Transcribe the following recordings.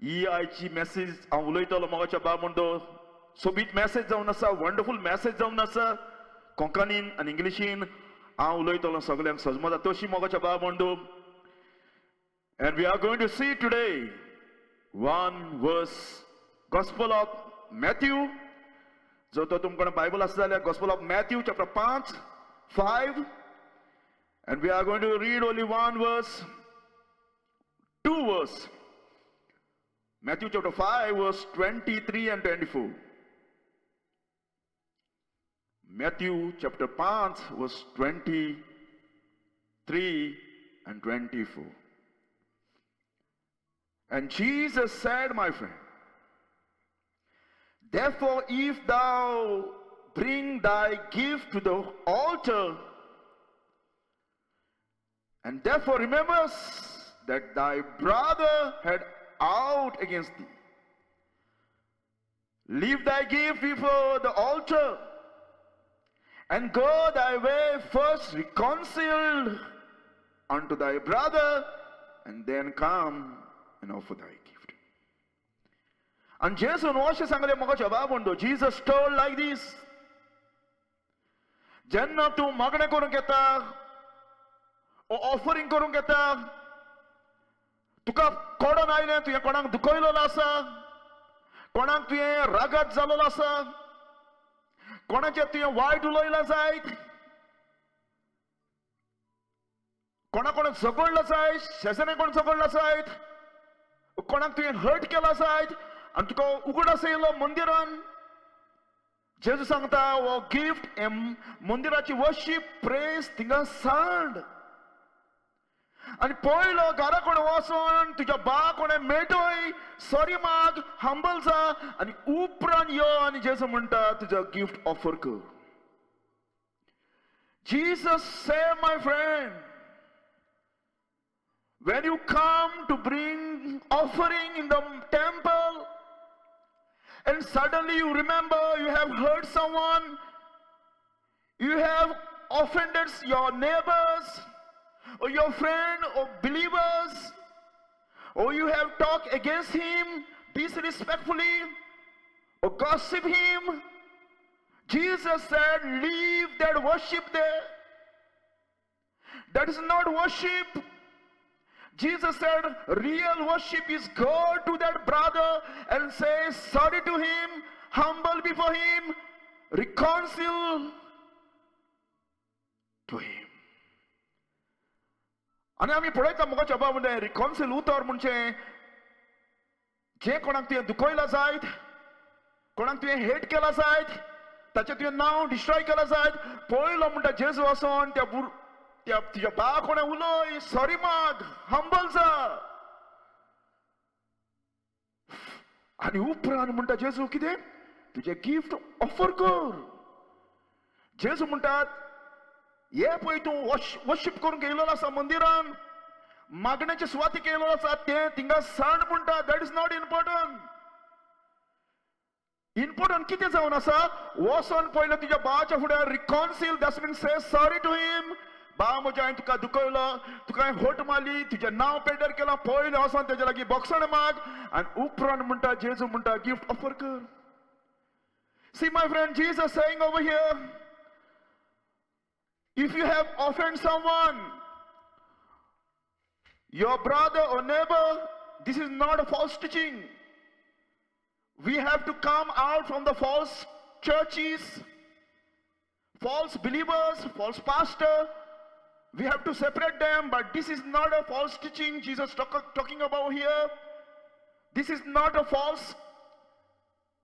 ही आयची मॅसेज हांव उलयतलो मोगाच्या भाव म्हणतो सोबीत मॅसेज जावन आसा, वंडरफूल मॅसेज जावन आसा. कोंकणीन आनी इंग्लिशीन हांव उलयतलो सगल्यांक सजमता तशी मोगाच्या भाव म्हणतो. And we are going to see today one verse, Gospel of Matthew. जो तो तुमकां बायबल आसा जाल्यार Gospel of Matthew chapter 5, and we are going to read only one verse, two verse. Matthew chapter 5 verse 23 and 24. Matthew chapter 5 verse 23 and 24. And Jesus said, my friend, therefore if thou bring thy gift to the altar, and therefore rememberest that thy brother had out against thee, leave thy gift before the altar, and go thy way first reconciled unto thy brother, and then come and offer thy gift. And जेजून अशें सांगलें मोगाच्या भाव म्हणतो, Jesus told like this, जेन्ना तूं मागणें करूंक येता, ऑफरींग करूंक येता, तुका कोडोन आयलें, तुवें कोणाक दुखयलेलो आसा, कोणाक तुवें रागात जालोलो आसा, कोणाचें तुवें वायट उलयलां जायत, कोणा कोणाक झगडलो जायत, शेजाऱ्या कोण झगडलो जायत, कोणाक तुवें हर्ट केला जायत, आनी तुका उगडास येयलो मंदिरान. जेजू सांगता हो गिफ्ट मंदिराची वर्शीप प्रेस थिंगा सांड, आनी पयलो घरा कोण वचोन तुज्या बा कोणें मेटय, सॉरी माग, हंबल जा, आनी उपरांत यो आनी जेजू म्हणटा तुजो गिफ्ट ऑफर कर. Jesus said, my friend, when you come to bring offering in the temple, and suddenly you remember you have hurt someone, you have offended your neighbors, or your friend or believers, or you have talked against him disrespectfully, or gossip him, Jesus said, leave that worship there. That is not worship. Jesus said, real worship is go to that brother and say sorry to him, humble before him, reconcile to him. आनी आमी पळयता मोगाच्या भाव म्हणजे रिकॉन्सिल उतर म्हणजे जे कोणाक तुवें दुखयला जायत, कोणाक तुवें हेट केला जायत, ताचें तुवें नांव डिस्ट्रॉय केला जायत, पयलो म्हणटा जेजू वचोन त्या त्या तुज्या बा कोणें उलय, सॉरी माग, हंबल जा, आनी उपरांत म्हणटा जेजू कितें तुजें गिफ्ट ऑफर कर. जेजू म्हणटात हे पळय तूं वर्शीप करूंक येयलो आसा मंदिरान, मागण्याचे सुवातेक येयलो आसा, तें थिंगा सांड म्हणटा. That is not important. Important कितें जावन आसा, वचोन पयलें तुज्या भावाच्या फुड्यार reconcile, that's mean say sorry to him. बा म्हज्या हांवें तुका दुखयलो, तुका हांवें होट मारली, तुजें नांव पेड्ड्यार केलां, पयलें वचोन तेज्या लागीं बोगसण माग, आनी उपरांत म्हणटा जेजू म्हणटा गिफ्ट ऑफर कर. See my friend, Jesus saying over here, if you have offended someone, your brother or neighbor, this is not a false teaching. We have to come out from the false churches, false believers, false pastor. We have to separate them, but this is not a false teaching Jesus talking about here. This is not a false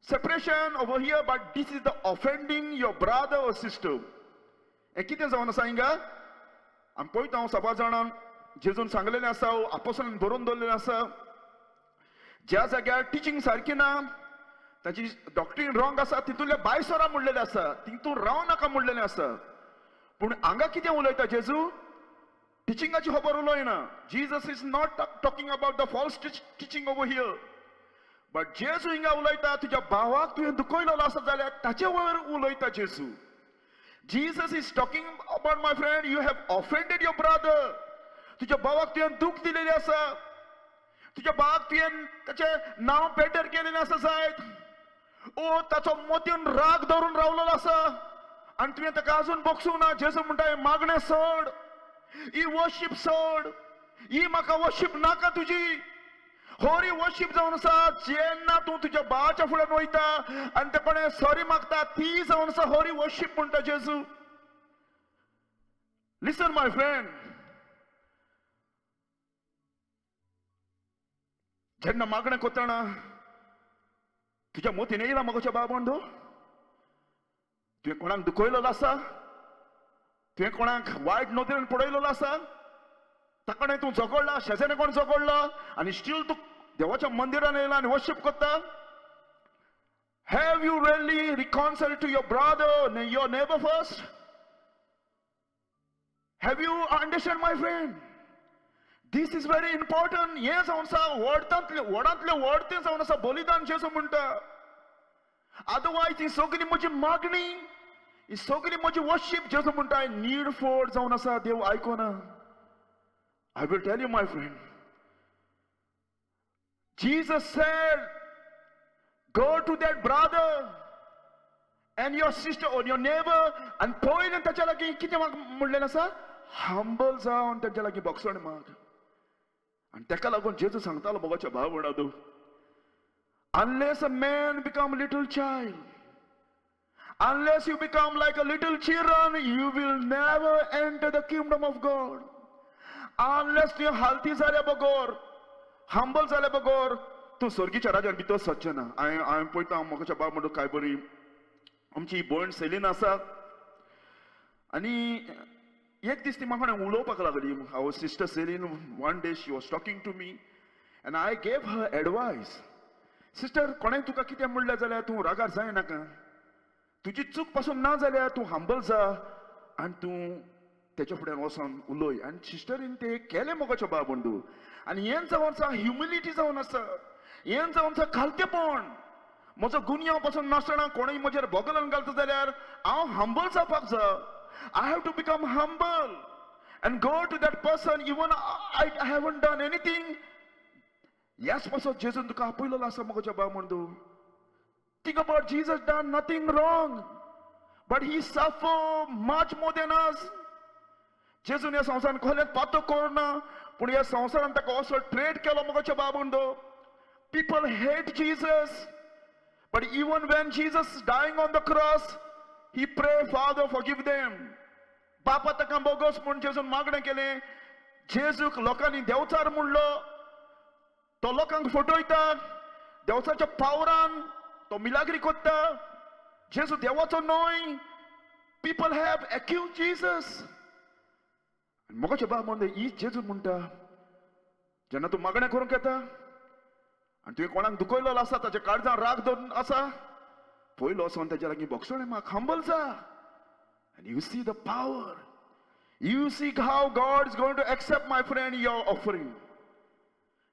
separation over here, but this is the offending your brother or sister. कितें जावन आसा हिंगा आमी पळयता, हांव साबार जाणांक जेजून सांगलेलें आसा, आपोसलान बरोवन दवरलेलें आसा, ज्या जाग्यार टिचींग सारकी ना, ताची डॉक्ट्रीन रॉंग आसा, तितूंतले बायसोरा म्हणलेलें आसा, तितून राव नाका म्हणलेलें आसा. पूण हांगा कितें उलयता जेजू, टिचिंगाची खबर उलयना. Jesus is not talking about the false teaching over here, but जेजू हिंगा उलयता तुज्या भावाक तुवें दुखयलेलो आसा जाल्यार ताचे वयर उलयता जेजू. Jesus is talking about, my friend, you have offended your brother. तुज्या भावाक तुवें दूख दिलेली आसा, तुज्या बाबाक तुवें ताचें नांव पेड्डेर केलेलें आसा जायत, ओ ताचो मोतीन राग धरून रावलेलो आसा आनी तुवें ताका अजून बक्षूंक ना. जेजू म्हणटा मागणें सोड, ही वर्शीप सोड, ही म्हाका वर्शीप नाका तुजी. होरी वर्शीप जावन आसा जेन्ना तूं तुज्या बाबाच्या फुड्यान वयता आनी ते कोणें सॉरी मागता ती जावन आसा होरी वर्शीप म्हणटा जेजू. लिसन my friend, जेन्ना मागणें करतना तुज्या मोतीन येयला म्हज्या बाबा, तुवें कोणाक दुखयलेलो आसा, तुवें कोणाक वायट नदरेन पळयलेलो आसा, ताका तूं झगडला, शेजाऱ्या कोण झगडला आनी स्टील तूं देवाच्या मंदिरान येयला आनी वर्शीप करता. Have you really reconcile to your brother, your neighbour first? Have you understand my friend? This is very important. हें जावन आसा व्हडांतलें व्हडांतलें व्हड तें जावन आसा बलिदान जेजू म्हणटा. अदरवायज ही सगळी म्हजी मागणी, ही सगळी म्हजी वर्शीप जेजू म्हणटा नीड फोड जावन आसा, देव आयकोना. I will tell you my friend, Jesus said go to that brother and your sister or your neighbour आनी पयलें ताच्या लागीं कितें म्हणलें आसा, हंबल जावन ताच्या लागीं बक्षण माग. आनी ताका लागून जेजू सांगतालो मोगाच्या भाव भयणांनो, unless a man become a little child, unless you become like a little children, you will never enter the kingdom of God. Unless तुवें हालती जाल्या बगर, हंबल जाल्या बगर तूं स्वर्गीच्या राज्यान भितर सरचें ना. हांवें पळयता मोगाच्या बाब म्हणटा काय बरी आमची भयण सेलीन आसा आनी एक दीस ती म्हाका उलोवपाक लागली. Our sister Celine one day she was talking to me and I gave her advice. Sister, कोणें तुका कितें म्हणलें जाल्यार तूं रागार जायनाका, तुजी चूक पासून ना जाल्यार तूं हंबल जा आनी तूं तेच्या फुड्यान वचोन उलय. आनी सिस्टरीन तें केलें मोगाच्या बाब बंधू. आनी हें जावन आसा ह्युमिलिटी जावन आसा, हें जावन आसा खालतेपण. म्हजो गुन्यांव पासून नासतना कोणूय म्हजेर बगलन घालता जाल्यार हांव हंबल जावपाक जाय. I have to become humble and go to that person even I haven't done anything. ह्याच पासत जेजून तुका आपयलेलो आसा मोगाच्या बाब बंधू. Think about Jesus done nothing wrong, but he suffer much more than us. जेजून ह्या संवसारान कसलेंच पातक करूना, पूण ह्या संवसारान ताका असो ट्रेड केलो मोगाच्या बाब बंधू. People hate Jesus, but even when Jesus dying on the cross, he pray, Father forgive them. बापा ताका बोगस म्हूण जेजून मागणें केलें. जेजूक लोकांनी देवचार म्हणलो, तो लोकांक फटयता, देवचारच्या पावरान तो मिलाग्री कोत्ता. जेजू देवाचो न्हय. People have accuse Jesus. मोगाचे बाब म्हणटा ही जेजू म्हणटा जेन्ना तूं मागणें करूंक येता आनी तुवें कोणाक दुखयलेलो आसा, ताच्या काळजान राग धरून आसा, पयलो वचोन ताच्या लागीं बक्षण माग, हंबल जा. And you see the power, you see how God is going to accept my friend your offering.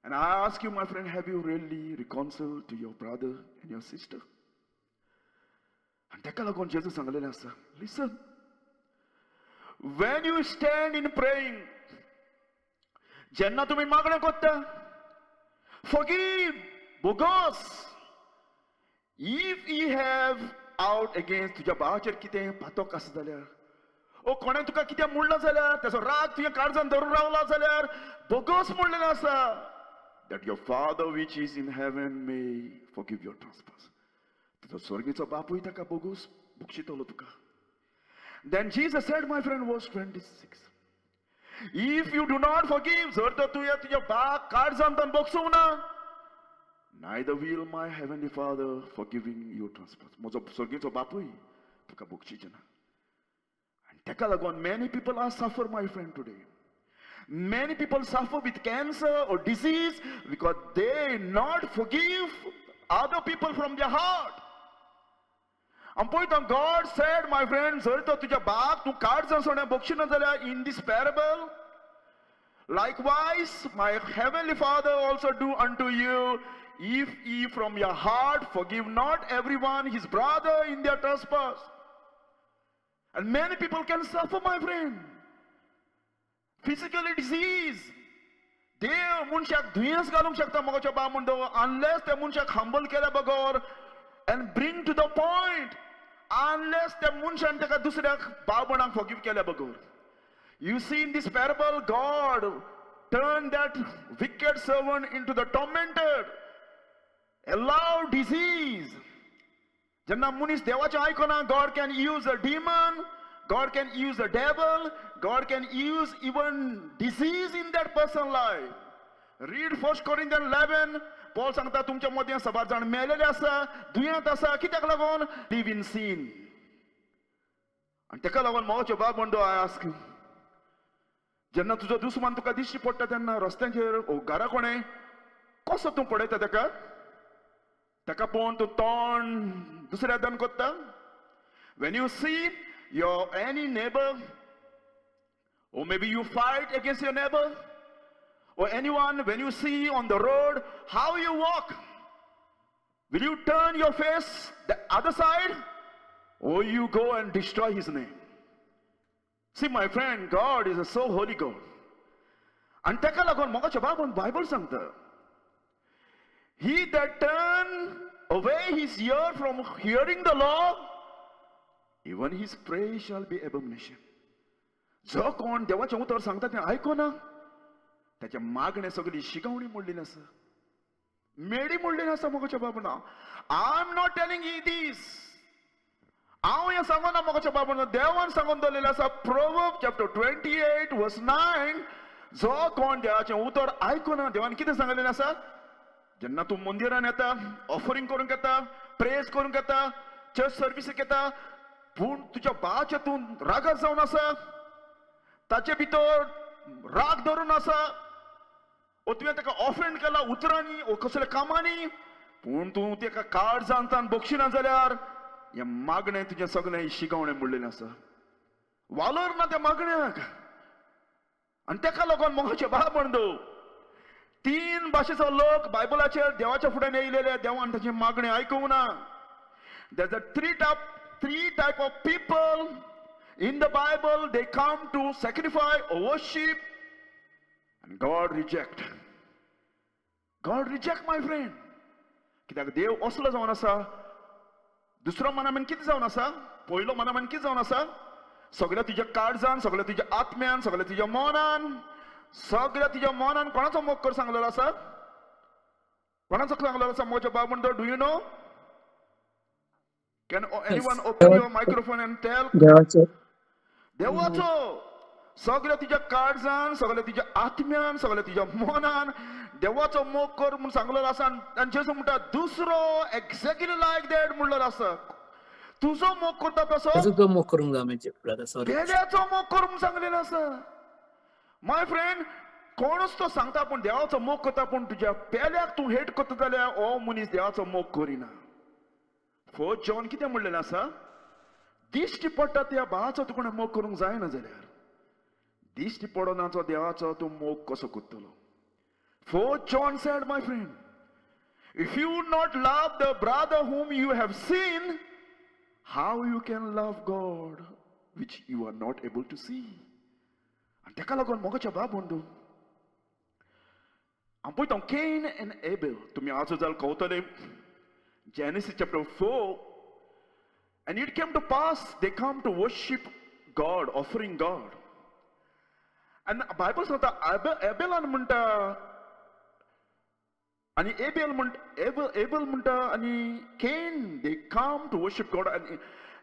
And I ask you, my friend, have you really reconciled to your brother and your sister? आनी ताका लागून जेजू सांगलेलें आसा, listen, when you stand in praying, जेन्ना तुमी मागणें करता, forgive, bogus. If ye have out against तुज्या भावाचेर कितें पातक आसा जाल्यार, ओ कोणें तुका कितें म्हणलां जाल्यार, ताचो राग तुवें काळजान धरून रावला जाल्यार, बोगस म्हणलेलें आसा, that your Father which is in heaven may forgive your trespass. तुजो स्वर्गीचो बापूय ताका बोगस बक्षितलो तुका. Then Jesus said, my friend, verse 26, if you do not forgive, जर तर तुवें तुज्या बाक काळजान बक्षूंक ना, neither will my heavenly Father forgiving your trespass. म्हजो स्वर्गीचो बापूय तुका बक्षिचो ना. आनी ताका लागून many people are suffer, my friend, today. Many people suffer with cancer or disease because they not forgive other people from their heart. आमी पळयता God said, my friend, जर तर तुज्या बाप तूं काळजान सोडून बक्षिना जाल्यार, in this parable, likewise my heavenly Father also do unto you, if ye from your heart forgive not everyone his brother in their trespass. And many people can suffer, my friend. Physically disease, देव मनशाक दुयेंस घालूंक शकता मोगाच्या भाव म्हणतो, unless त्या मनशाक हंबल केल्या बगर and bring to the point, unless त्या मनशान ताका दुसऱ्या भाव भयणाक फॉरगिव केल्या बगर. You see in this parable, God turn that wicked servant into the tormented, allow disease. जेन्ना मनीस देवाचें आयकना, God can use a demon, God can use the devil, God can use even disease in that person life. Read 1 Corinthians 11, Paul सांगता तुमच्या मदें सबार जाण मेलेले आसा, दुयेंत आसा, कित्याक लागून? Live in sin. आनी तेका लागून मोगाच्यो बाब म्हणतो, I ask, जेन्ना तुजो दुस्मान तुका दिश्टी पडटा तेन्ना रस्त्यांचेर घरा कोणें कसो तूं पळयता तेका, ताका पळोवन तूं तोंड दुसऱ्या दन करता. When you see your any neighbor, or maybe you fight against your neighbor, or anyone, when you see on the road, how you walk, will you turn your face the other side, or you go and destroy his name? See, my friend, God is a so holy God. And ताका लागून मोगाच्या बाबान Bible सांगता, he that turn away his ear from hearing the law, even his prayer shall be abomination. जो कोण देवाचें उतर सांगता तें आयकना, ताच्या मागणें सगळी शिकवणी मोडलेली आसा, मेडी मोडलेली आसा. मोगाच्या बाबान, I am not telling you this, हांव हें सांगना मोगाच्या बाबान, देवान सांगून दवरलेलें आसा. Proverbs chapter 28 verse 9, जो कोण देवाचें उतर आयकना, देवान कितें सांगलेलें आसा, जेन्ना तूं मंदिरान येता, ऑफरिंग करूंक येता, प्रेयर्स करूंक येता, चर्च सर्विसीक येता, पूण तुज्या भावाचें तूं रागार जावन आसा, ताचे भितर राग धरून आसा, ओ तुवें ताका ऑफेंड केला उतरांनी ओ कसल्या कामांनी, पूण तूं ताका काळजांतान बक्षिना जाल्यार हें मागणें तुजें सगळें शिकवणें म्हणलेलें आसा, वालोर ना त्या मागण्याक. आनी ताका लागून मोगाचे भाव म्हणतो, तीन भाशेचो लोक बायबलाचेर देवाच्या फुड्यान येयलेले, देवान ताचें मागणें आयकूंक ना. There's a three type of people in the Bible. They come to sacrifice or worship, and God reject. God reject, my friend. कित्याक देव असलो जावन आसा, दुसरो मनामेन कितें जावन आसा, पयलो मनामेन कितें जावन आसा, सगळ्या तुज्या काळजान, सगळ्या तुज्या आत्म्यान, सगळ्या तुज्या मनान, सगळ्या तुज्या मनान कोणाचो मोग कर सांगलेलो आसा, कोणाचो सांगलेलो आसा मोगाचो बाब म्हणतो, do you know? Can anyone open your microphone and tell? देवाचो. सगळ्या तुज्या काळजान, सगळ्या तुज्या आत्म्यान, सगळ्या तुज्या मनान देवाचो मोग कर म्हूण सांगलेलो आसा. आनी जेजू म्हणटा दुसरो एक्झॅक्टली लायक that म्हणलेलो आसा, तुजो मोग करता तसो मोग करूंक जाय, पेल्याचो मोग कर म्हूण सांगलेलो आसा. My friend, कोणूच तो सांगता पूण देवाचो मोग करता, पूण तुज्या पेल्याक तूं हेट करता जाल्यार हो मनीस देवाचो मोग करिना. फर्स्ट जॉन कितें म्हणलेलें आसा, दिश्टी पडटा त्या भावाचो तुका मोग करूंक जायना जाल्यार दिश्टी पडना तो देवाचो तूं मोग कसो करतलो? First John said, my friend, if you not love the brother whom you have seen, how you can love God which you are not able to see? आनी ताका लागून मोगाच्या बाब म्हणतो, हांव पळयता केन एंड एबेल, तुमी आजो जाल कवतले, Genesis chapter 4, and it came to pass, they come to worship God, offering God. And Bible सांगता एबेलान म्हणटा, आनी एबेल म्हणटा, एबेल म्हणटा आनी Cain, they come to worship God,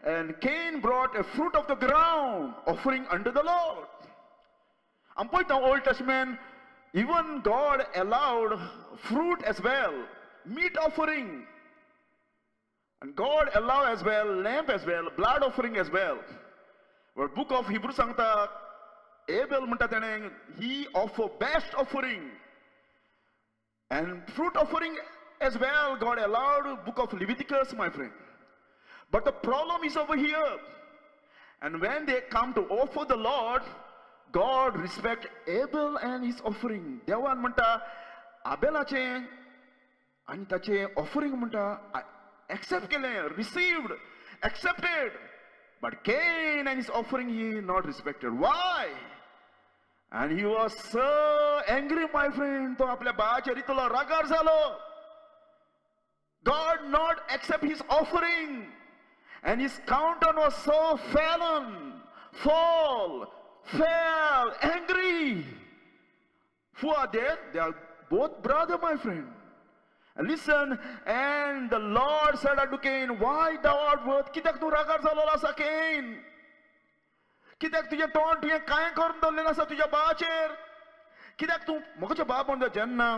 and Cain brought a fruit of the ground, offering unto the Lord. आमी पळयता Old Testament, even God allowed fruit as well, meat offering. And God allowed as well, lamb as well, blood offering as well. But book of Hebrews सांगता, Abel म्हणटा तेणें, he offer best offering. And fruit offering as well, God allowed, book of Leviticus, my friend. But the problem is over here. And when they come to offer the Lord, God respect Abel and his offering. देवान म्हणटा, आबेलाचें आनी ताचें offering म्हणटा, accept केलें, received, accepted. But Cain and his offering he not respected. Why? And he was so angry, my friend. तो आपल्या भावाचेर इतलो रागार जालो. God not accept his offering. And his countenance was so fallen, fall, fell, angry. Who are they? They are both brother, my friend. And listen, and the Lord said unto Cain, why thou art worth? कित्याक तूं रागार जालो आसा Cain? कित्याक तुजें तोंड तुवें कांय करून दवरलें आसा तुज्या भावाचेर? कित्याक तूं म्हजो बाप म्हणटा जेन्ना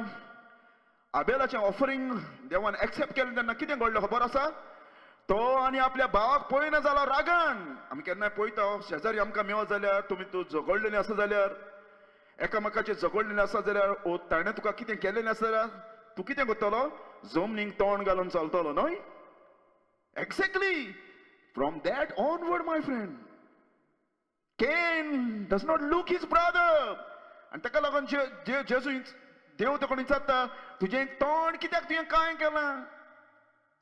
आबेलाचें ऑफरींग देवान एक्सेप्ट केलें तेन्ना कितें घडलें खबर आसा? तो आनी आपल्या भावाक पळयना जाला रागान. आमी केन्नाय पळयता शेजारी आमकां मेवत जाल्यार तुमी तूं झगडलेलें आसा जाल्यार, एकामेकाचेर झगडलेलें आसा जाल्यार, ओ ताणें तुका कितें केलेलें आसा जाल्यार तूं कितें करतलो? जमनीक तोंड घालून चलतलो न्हय? Exactly from that onward my friend, Cain does not look his brother. आनी ताका लागून जेजू देव तो कोण विचारता, तुजें तोंड कित्याक तुवें कांय केलां?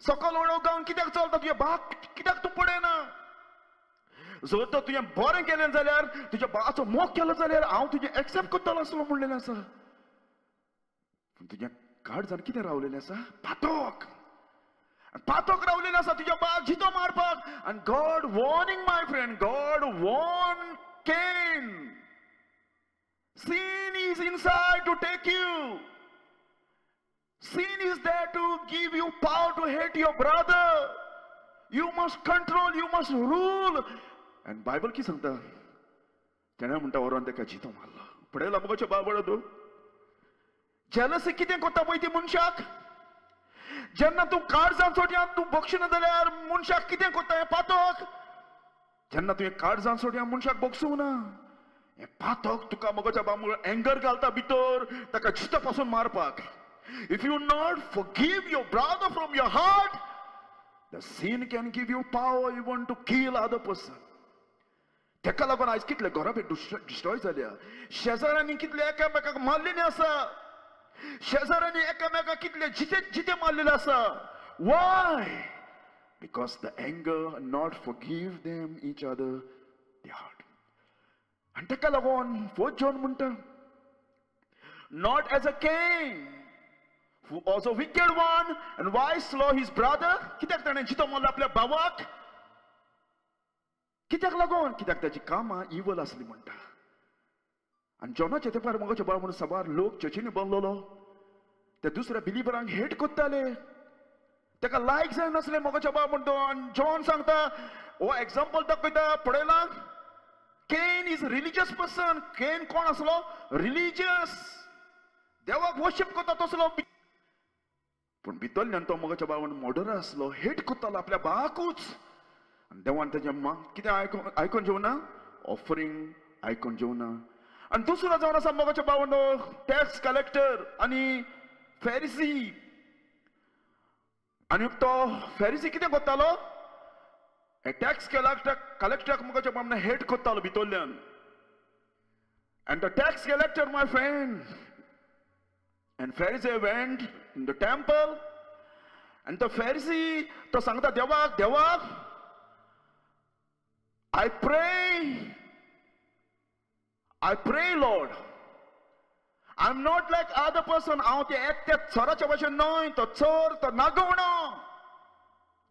सकल उडोव गावन कित्याक चलता? तुज्या भाग कित्याक तूं पळयना? जर तर तुवें बरें केलें जाल्यार, तुज्या भावाचो मोग केलो जाल्यार हांव तुजें एक्सेप्ट करतलो आसलो म्हणलेलें आसा. पूण तुज्या काळजान कितें रावलेलें आसा? पातोक. पातोक रावलेलें आसा तुज्या भावाक जितो मारपाक. आनी God warning my friend, God warn Cain. Sin is inside to take you. Sin is there to give you power to hate your brother. You must control, you must rule. And Bible की सांगता, तेणें म्हणटा व्हरोन तेका जितो मारलो. पळयला मुगोचे बाबडो तूं. जेलसी कितें करता पळय ती मनशाक. जेन्ना तूं काळजान सोडया तूं बक्षिना जाल्यार मनशाक कितें करता हें पातक. जेन्ना तुवें काळजान सोडया मनशाक बक्षूंक ना, हें पातक तुका मगोच्या बाबा एंगर घालता भितर, ताका जितो पासून मारपाक. If you not forgive your brother from your heart, the sin can give you power even to kill other person. तेका लागून आयज कितले घराबे डिस्ट्रॉय जाल्या. शेजाऱ्यांनी कितले एकामेकाक मारलेले आसा. शेजाऱ्यांनी एकामेकाक कितले जिते जिते मारलेले आसा. Why? Because the anger not forgive them each other the heart. आनी तेका लागून फोर्थ जॉन म्हणटा, not as a Cain, who was a wicked one and why slew his brother. कित्याक ताणें जितो मारलो आपल्या भावाक? कित्याक लागून? कित्याक ताची कामां इवल आसली म्हणटा. आनी जॉनाच्या तेंपार मगोच्या बाळ म्हणून साबार लोक चर्चीनी बसलेलो, त्या दुसऱ्या बिलिवरांक हेट करताले, ताका लायक जायनासलें मगोच्या बाळ म्हणटा. आनी जॉन सांगता, हो एग्जाम्पल दाखयता, पळयला Cain is religious person. Cain कोण आसलो? रिलिजियस, देवाक वर्शिप करता तसलो. पूण भितरल्यान तो मगोच्या बाळ म्हणून मर्डर आसलो, हेट करतालो आपल्या भावाकूच. आनी देवान तेजें कितें आयकून जेवना, ऑफरींग आयकून जेवना. आनी दुसरो जावन आसा मगोच्या बावंडो टॅक्स कलेक्टर आनी फेरिसी. आनी तो फेरिसी कितें करतालो? हे टॅक्स कलेक्टराक मगोच्या बावंडो हेट करतालो भितरल्यान. And the tax collector my friend and Pharisee went in the temple. And the Pharisee तो सांगता देवाक, देवाक I pray Lord, I am not like other person. हांव ते एकट्या चोराच्या भशेन न्हय, तो चोर, तो नागवणो.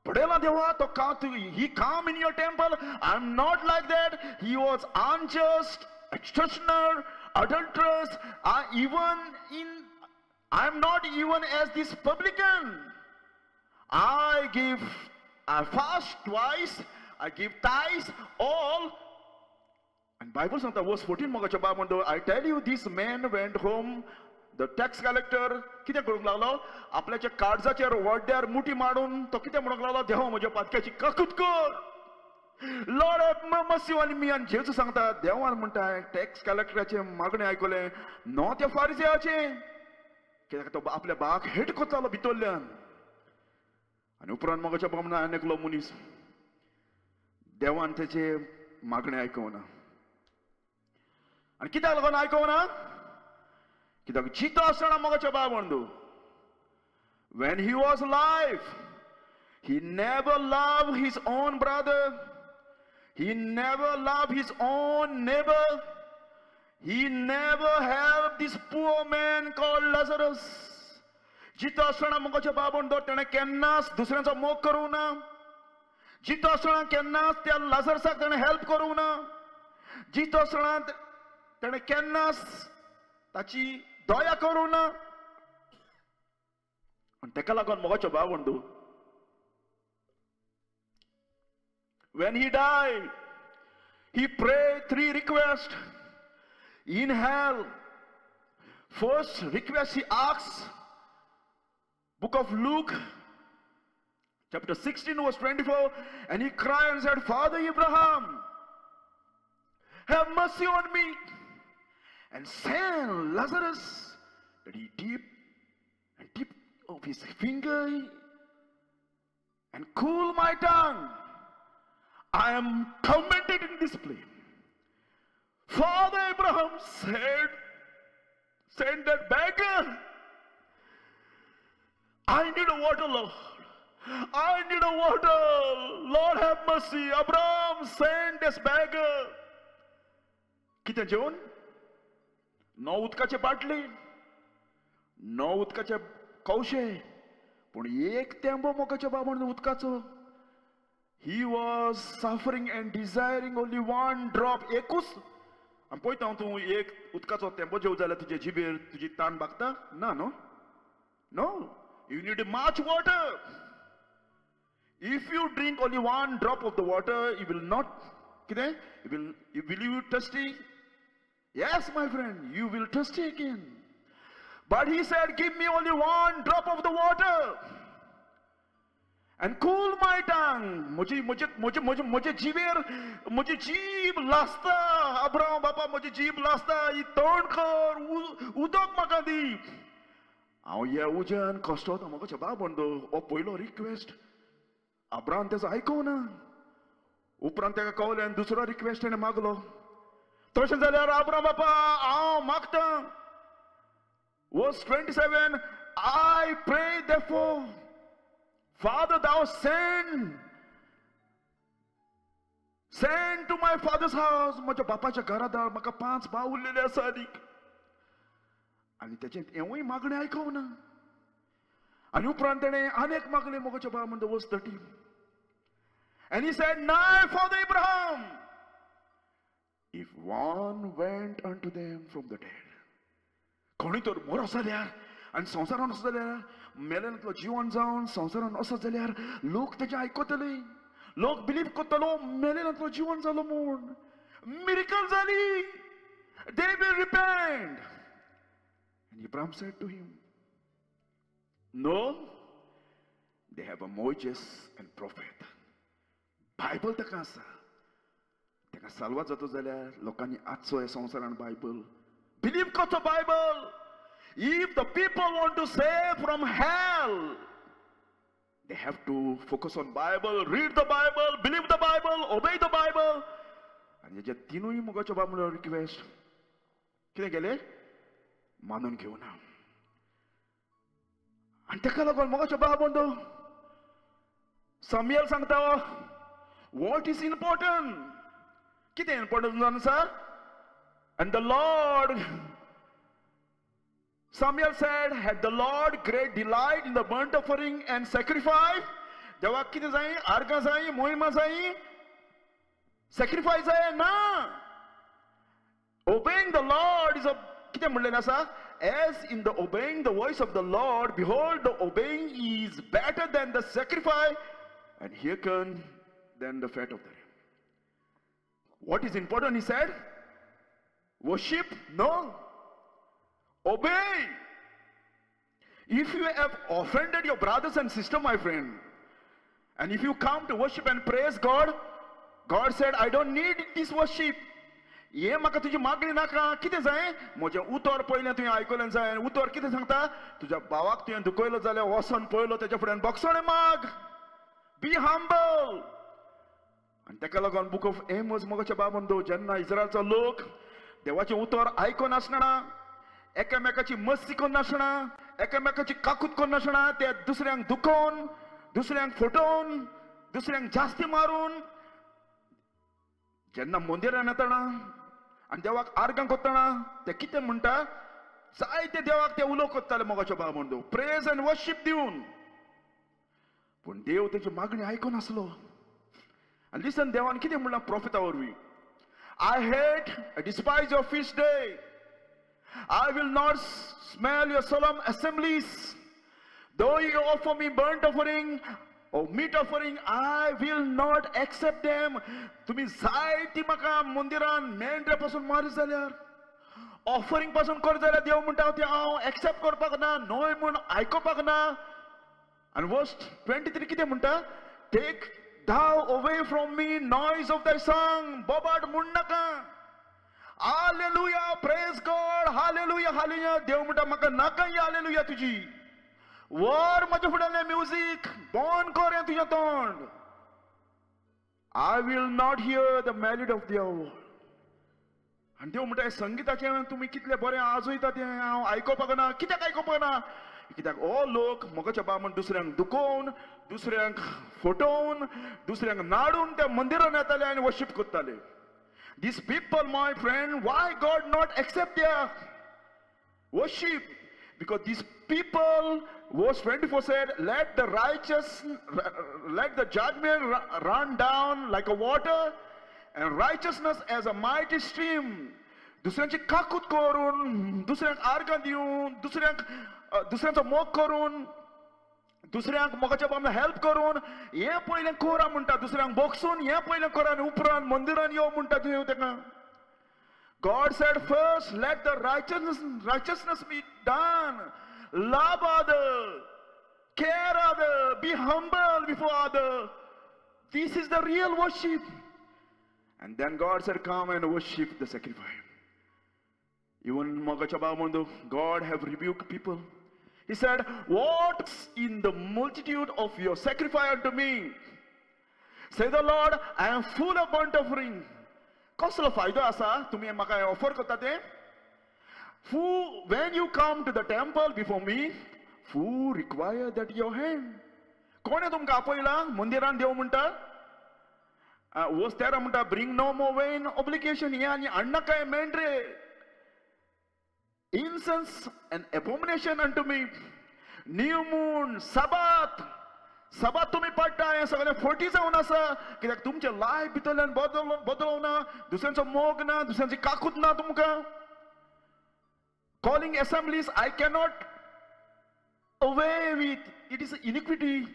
पळयला देवा, तो का he come in your temple. I am not like that. He was unjust, extortioner, adulterous. I am not even as this publican. I fast twice, I give tithes, all. And Bible सांगता verse 14 मगाच्या बाब म्हणतो, I tell you this man went home, the tax collector कितें करूंक लागलो? आपल्याच्या काळजाचेर वड्ड्यार मुठी मारून तो कितें म्हणूंक लागलो? देवा म्हज्या पातक्याची काकूत कर, Lord have mercy on me. आनी जेजू सांगता, देवान म्हणटा टॅक्स कलेक्टराचें मागणें आयकलें, न्हय त्या फारिजियाचें. कित्याक तो आपल्या भावाक हेट करतालो भितरल्यान. आनी उपरांत मगाच्या बाब आनी एकलो मनीस, देवान तेचें मागणें आयकूना. आनी कित्याक लागून आयकूना? कित्याक जितो आसतना मगाच्या बाब म्हणू, when he was alive, he never loved his own brother, he never loved his own neighbor, He never help this poor man called Lazarus. जितो आसतना मोगाच्या बाबून दो तेणें केन्नाच दुसऱ्यांचो मोग करूं ना. जितो आसतना केन्नाच त्या लाजरसाक तेणें हेल्प करूं ना. जितो आसतना तेणें केन्नाच ताची दया करूं ना. आनी तेका लागून मोगाचो बाबून दो, when he died, he prayed 3 requests in hell. First request he asks, Book of Luke, chapter 16, verse 24, and he cried and said, Father Abraham, have mercy on me, and send Lazarus, that he dip and tip of his finger and cool my tongue. I am tormented in this flame. Father Abraham said, send that beggar. I need a water, Lord. I need a water. Lord, have mercy. Abraham, send this beggar. कितें जेवन? 9 उदकाचे बाटली, 9 उदकाचे कवशे, पूण एक तेंबो मोगाच्या बाबा उदकाचो. He was suffering and desiring only one drop. एकूच आनी पळयता हांव, तूं एक उदकाचो तेंबो जेव जाल्यार तुजे जिबेर तुजी ताण भागता ना? No, no. You need much water. If you drink only one drop of the water, you will not, कितें? Will you thirsty? Yes, my friend, you will thirsty again. But he said, give me only one drop of the water and cool my tongue. म्हजी म्हजे म्हजे म्हजे म्हजे जिबेर म्हजी जीब लासता. अब्राहम बापा, म्हजी जीब लासता, ही तोंड कर, उदक म्हाका दी. हांव ह्या उज्यान कश्टवता. म्हाका बाब म्हणतो हो पयलो रिक्वेस्ट अब्राहम तेजो आयकूना. उपरांत तेका कवलें आनी दुसरो रिक्वेस्ट तेणें मागलो. तशें जाल्यार अब्राहम बापा हांव मागता. Verse 27, I pray therefore, Father, thou send to my father's house. म्हज्या बापाच्या घरा धाड, म्हाका 5 भाव उरलेले आसा आनीक. आनी तेचें हेंवूय मागणें आयकूना. आनी उपरांत तेणें आनी एक मागलें. मोगाच्या भाव म्हणटा, verse 30, and he said, Nay, Father Abraham, if one went unto them from the dead. कोणूय तर मरो जाल्यार आनी संवसारान वचत जाल्यार, मेलेंतलो जिवन जावन संवसारान वचत जाल्यार लोक तेजें आयकतले, लोक बिलीव करतलो मेलेंतलो जिवन जालो म्हूण. मिरिकल जाली. They will repent. And Abraham said to him, no, they have a Moses and prophet. Bible ताका आसा. ताका साल्वार जातो जाल्यार लोकांनी आजचो ह्या संवसारान बायबल बिलीव करचो. Bible. If the people want to save from hell, they have to focus on Bible, read the Bible, believe the Bible, obey the Bible. आनी हेजे तिनूय मोगाच्यो बाब म्हणल्यार रिक्वेस्ट कितें केलें? मानून घेवना. आनी ताका लागून मोगाच्यो बाब म्हणतो सामुएल सांगता, what is important? कितें इम्पोर्टंट जावन आसा? And the Lord, Samuel said, had the Lord great delight in the burnt offering and sacrifice? देवाक कितें जाय? आर्गां जाय, मोहिमा जाय, sacrifice जाय ना. Obeying the Lord is a, कितें म्हणलें आसा? As in the obeying the voice of the Lord, behold, the obeying is better than the sacrifice, and hearken than the fat of the ram. What is important, he said? Worship? No. Obey. If you have offended your brothers and sisters, my friend, and if you come to worship and praise God, God said, I don't need this worship. ये म्हाका तुजी मागणी नाका. कितें जाय? म्हजें उतर पयलें तुवें आयकलें जाय. उतर कितें सांगता? तुज्या भावाक तुवें दुखयलो जाल्यार वचोन पयलो तेच्या फुड्यान बॉक्सोणे माग. Be humble. आनी ताका लागून बुक ऑफ एमोस मोगाच्या बाब म्हणतो, जेन्ना इस्रायलचो लोक देवाचें उतर आयकून आसना, एकामेकाची मस्ती करून नासना, एकामेकाची काकूत करून नासना, ते दुसऱ्यांक दुखोवन, दुसऱ्यांक फटोवन, दुसऱ्यांक जास्ती मारून जेन्ना मंदिरान येतना आनी देवाक आर्गां करतना ते कितें म्हणटा, जायते देवाक ते उलो करताले मोगाच्या बाबा म्हणतो प्रेज आनी वर्शीप दिवन. पूण देव तेची मागणी आयकून आसलो. आनी लिसन, देवान कितें म्हणलां प्रोफेता वरवीं, I hate, I despise your feast day. I will not smell your solemn assemblies. Though you offer me burnt offering or meat offering, I will not accept them. तुम्ही जायती म्हाका मंदिरान मेंढरे पासून मारी जाल्यार, ऑफरिंग पासून कर जाल्यार देव म्हणटा ते हांव एक्सेप्ट करपाक ना, न्हय म्हूण आयकुपाक ना. आनी वर्स 23 कितें म्हणटा, Take thou away from me noise of thy song. बोबाट म्हूण नाका. Hallelujah, praise God, hallelujah, hallelujah. देव म्हणटा म्हाका नाका ही हालेलुया तुजी. वर म्हज्या फुड्यान म्युजीक बंद कर हें तुजें तोंड. I will not hear the melody of their word. आनी देव म्हणटा संगिताचें तुमी कितलें बरें आजयता तें हांव आयकुपाक ना. कित्याक आयकुपाक ना? कित्याक हो लोक मोगाच्या बाबा म्हण दुसऱ्यांक दुखोवन, दुसऱ्यांक फटोवन, दुसऱ्यांक नाडून त्या मंदिरान येताले आनी वर्शीप करताले. These people, my friend, why God not accept their worship? Because these people, verse 24 said, let the righteous, let the judgment run down like a water, and righteousness as a mighty stream. दुसऱ्यांची काकूत करून, दुसऱ्यांक आर्गां दिवन, दुसऱ्यांक दुसऱ्यांचो मोग करून, दुसऱ्यांक मोगाच्या बाबतींत हेल्प करून हें पयलें करा म्हणटा, दुसऱ्यांक बोगसून हें पयलें करा आनी उपरांत मंदिरान यो म्हणटा तुवें ताका. God said first let the righteousness be done. Love other, care other, be humble before other. This is the real worship. And then God said come and worship the sacrifice. Even मोगाच्या बाबा म्हणतो God have rebuked people. He said, what's in the multitude of your sacrifice unto me? Say the Lord, I am full of burnt offering. कसलो फायदो आसा तुमी म्हाका offer करता ते? Who, when you come to the temple before me, who require that your hand? कोणें तुमकां आपयला मंदिरान? देव म्हणटा वर्स 13 म्हणटा bring no more vain obligation. हें आनी हाडनाका मेंढरे. Incense and abomination unto me. New moon, Sabbath. Sabbath तुमी पाडटा, हें सगळें फटी जावन आसा. कित्याक तुमचें लायफ भितरल्यान बदलना, दुसऱ्यांचो मोग ना, दुसऱ्यांची काकूत ना तुमकां. Calling assemblies I cannot away with. It is iniquity.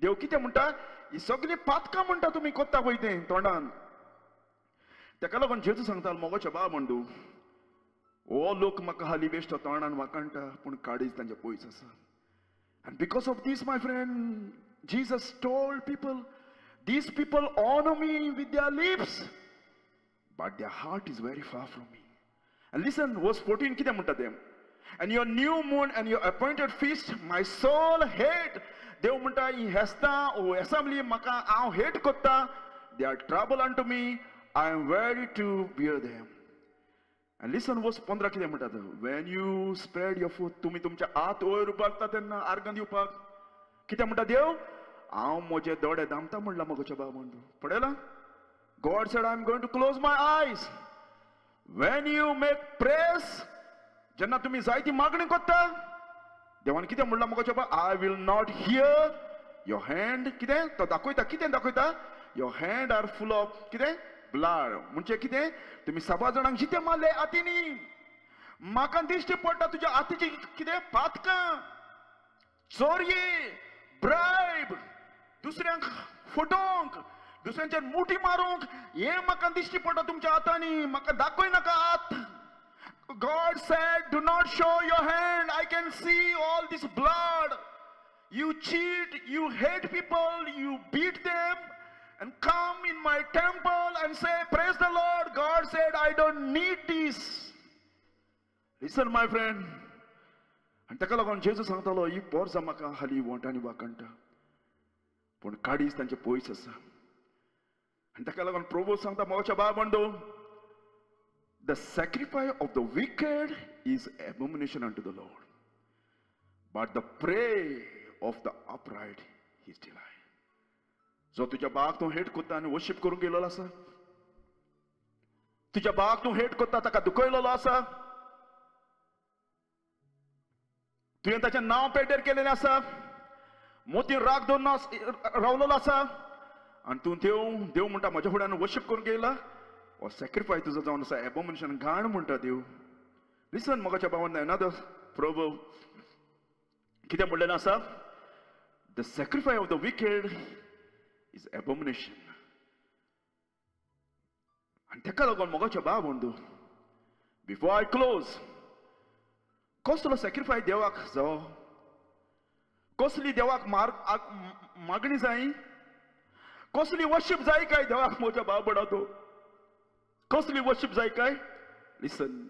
देव कितें म्हणटा, ही सगळीं पातकां म्हणटा तुमी करता पळय तें तोंडान. ताका लागून जेजू सांगता मोगाच्या बाबा म्हणटू, हो लोक म्हाका हाली बेश्टो तोंडान वाखाणटा, पूण काळीज तांचे पयस आसा. And because of this, my friend, Jesus told people, these people honor me with their lips, but their heart is very far from me. And listen, verse 14, कितें म्हणटा तें? And your new moon and your appointed feast, my soul hate. देव म्हणटा ही हेस्तां ओ assembly म्हाका हांव hate करता. They are trouble unto me, I am ready to bear them. And listen, verse 15 कितें म्हणटा, when you spread your foot, तुमी तुमच्या हात वयर उबारता तेन्ना आर्गां दिवपाक कितें म्हणटा देव, हांव म्हजे दोळे दामता म्हणला मोगाच्या बाबा म्हणटा. पळयलां? God said, I am going to close my eyes. When you make prayers, जेन्ना तुमी जायती मागणी करता, देवान कितें म्हणलां मोगाच्या बाबा, I will not hear your hand. कितें तो दाखयता, कितें दाखयता, your hand are full of कितें ब्लड. म्हणजे कितें, तुमी सभा जाणांक जिते मारले हातींनी, म्हाका दिश्टी पडटा तुज्या हातीची कितें पातकां, चोरये, ब्रायब, दुसऱ्यांक फटोवंक, दुसऱ्यांचेर मुठी मारूंक, हें म्हाका दिश्टी पडटा तुमच्या हातांनी. म्हाका दाखय नाका हात. God said, do not show your hand. I can see all this blood. You cheat, you hate people, you beat them, and come in my temple and say, praise the Lord. God said, I don't need this. Listen, my friend. आनी ताका लागून जेजू सांगतालो, ही पोरसां म्हाका हाली वोंटांनी वाखाणटा, पूण काडीच तांचे पयस आसा. आनी ताका लागून प्रभू सांगता मोगाच्या बाबा म्हणतो, the sacrifice of the wicked is abomination unto the Lord, but the prayer of the upright is delight. जो तुज्या बाक तूं हेट करता आनी वर्शीप करूंक गेलोलो आसा, तुज्या भावाक तूं हेट करता, ताका दुखयलेलो आसा, तुवें ताचें नांव पेड्डेर केलेलें आसा, मोती राग दवरून रावलेलो आसा, आनी तूं देव देव म्हणटा म्हज्या फुड्यान वर्शीप करूंक येयला. हो सॅक्रिफायस तुजो जावन आसा एबोमिनेशन, घाण म्हणटा देव. लिसन मोगाच्या भावान, एनादर प्रोवर्ब कितें म्हणलेलें आसा? The sacrifice of the wicked is abomination. आनी ताका लागून मोगाच्या भाव बंधू, बिफोर I close, कसलो सॅक्रिफायस देवाक जावो, कसली देवाक मागणी जाय, कसली वर्शीप जाय काय देवाक म्हज्या भाव बडा तो, कसली वर्शीप जाय काय? लिसन,